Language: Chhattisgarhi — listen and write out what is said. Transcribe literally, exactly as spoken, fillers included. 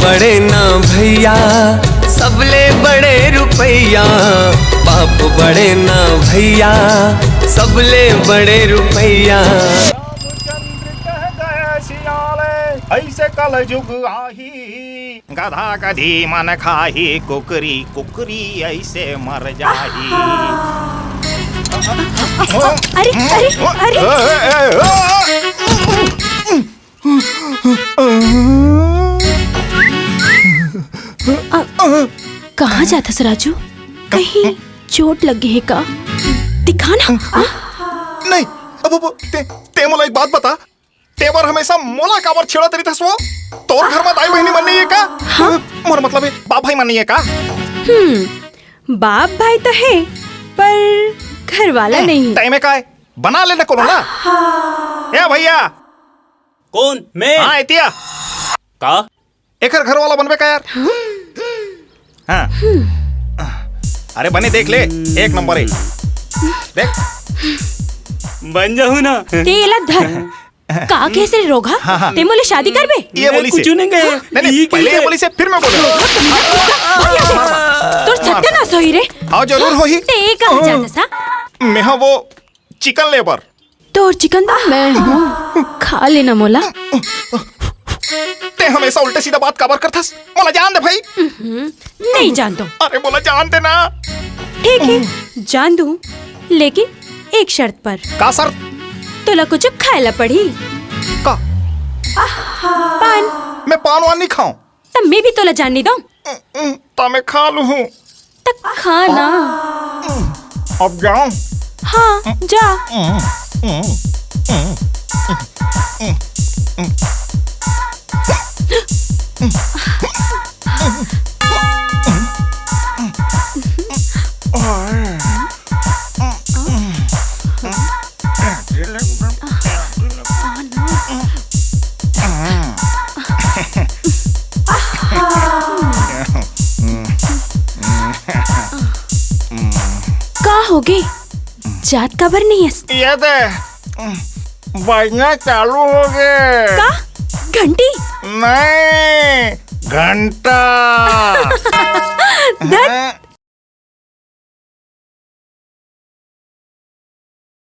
बड़े ना भैया, सबले बड़े रुपैया। बाप बड़े ना भैया, सबले बड़े रुपैया। रामचंद्र कह गए सियाले, ऐसे कलजुग आही। गधा गधी मन खाही कुकरी, कुकरी ऐसे मर जाही। अरे, अरे, अरे। कहाँ जाथस राजू? कहीं चोट लग गई है का? दिखा ना। आ? नहीं, अब, अब ते, ते मोला एक बात बता, ते बर हमेशा मोला काबर छेड़त रहिथस वो? तोर घर में दाई बहिनी मन नहीं है का? हाँ? मोर मतलब है, बाप भाई मन नहीं है का? हम्म, बाप भाई तो है, पर घर वाला नहीं है। तय में का है? बना लेना कोनो ना। ए भैया, कौन? मैं? हाँ एतिया, का? एकर घर वाला बनबे का यार? हाँ। अरे बने देख ले, एक नंबर है। देख। बन जाहू ना। तेला धर। का कैसे रोगा? ते मोले शादी करबे? ये बोली से। कुछ नहीं गए। नहीं, नहीं, पहले ये बोली से, फिर मैं बोलूँ। तोर सत्यानाश होही रे। हाँ, जरूर होही। ते कहाँ जाथस? मैं हाँ वो चिकन लेबर। तोर चिकन तो मैं हूँ, खा लेना मोला। ते हमेशा उल्टे सीधा बात काबर करथस? मोला जान दे भाई। नहीं जान दो। अरे मोला जान दे ना। ठीक है, जान दूँ, लेकिन एक शर्त पर। का शर्त? तोला कुछ खाए ला पड़ी। का? पान। मैं पान वान नहीं खाऊं। तब मैं भी तोला जान नहीं दो। तब मैं खा लूँ। तक खाना। अब जाऊं? हाँ, जा। का होगे? जात काबर नहीं हस? ये दे, बजना चालू हो गए। का? घंटी? नहीं, घंटा। धत,